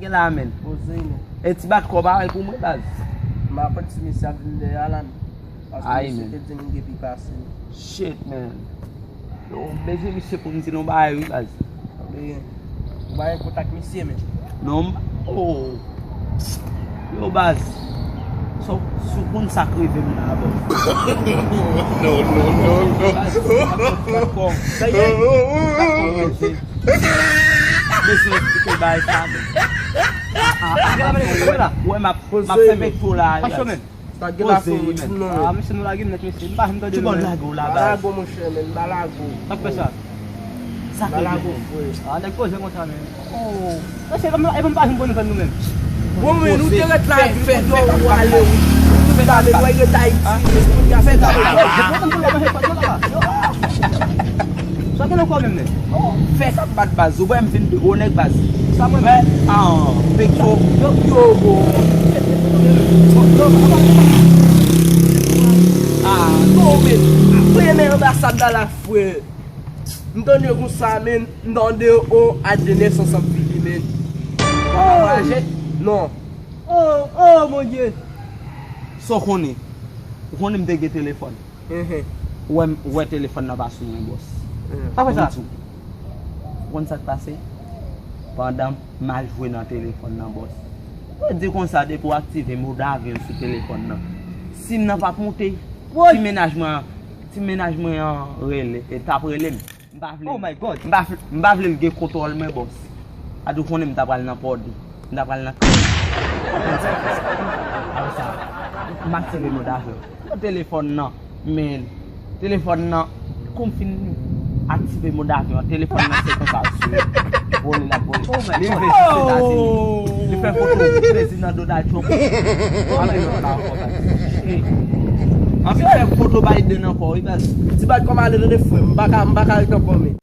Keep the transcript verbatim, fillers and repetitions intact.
Gen la, men. Poze, men. E ti bat kò pa wè pou mwen, baz. M pa konn si mesye ap vin dèyè a la, men. Paske mesye te di m gen pi pase m. Shit, man. Yo, bezwen misye pou m di nou bagay, wi, baz. Ou pa gen kontak misye, men. Non, m, oh. Yo, baz. So, si w konn sa k rive m la, baz. Non, non, non, non. Baz, m ap fè kò. Sa ye? M ap fè kò, mesye. Mesye, esplike bagay sa, men. A, a, a, a, wè, m ap, m ap fèmen cho la, baz. Sa gen la fò, men. Ah, mesye, nou lage m nèt, mesye. M pa janm tande nou, men. Ki bò lage w la, baz? Ba lago, monchè, men. Ba lago. Sa k fè sa? Sa k fè sa? Ba lago, frè. Ah, nèg poze konsa, men. Oh. Mesye, e pa m pa janm konn nou fè nou menm. Bon, men nou te ret la, epi kounye a ou ale, ou te pale, nou ret Ayiti, kounye a fè sa. Sa gen ankò menm, men? Fè sa bat baz, ou wè m vin pi gwo nèg baz. Sa mwen men. Ah, big yo, yo, yo, yo. Ah, non, men, premye anbasad la la, frè. M tande konsa, men, m tande o, at de nèf san san figi, men. Oh! Non. Oh, oh, mon Dieu! Sa w konnen? Ou konnen m te gen telefòn. Mhm. Ou wè, ou wè telefòn nan pa sou mwen, bòs. Mhm. Apre sa, ou konn sa k pase? Pandan m al jwe nan telefòn nan, bòs. Yo di konsa, depi w aktive mòd avyon sou telefòn nan, sim nan p ap monte. Ti mennaj mwen an, ti mennaj mwen an rele, e t ap rele m. M pa vle. Oh my God. M pa vle, m pa vle l gen kontwòl mwen, bòs. Adou konnen m ta pral nan pòdi. M ta pral nan. Apre sa, m aktive mòd avyon. Nan telefòn nan, men telefòn nan, kou m fin aktive mòd avyon, telefòn nan se konsa l sou vole l ap vole. Oh my God. Li rive sou Etazini. Li fè foto prezidan Donald Trump. Anpil lòt la ankò, baz. Anpil fè foto Biden ankò, wi, baz. Ti bat kòm ale nan de frè m, m pa ka, m pa ka ret ankò, men.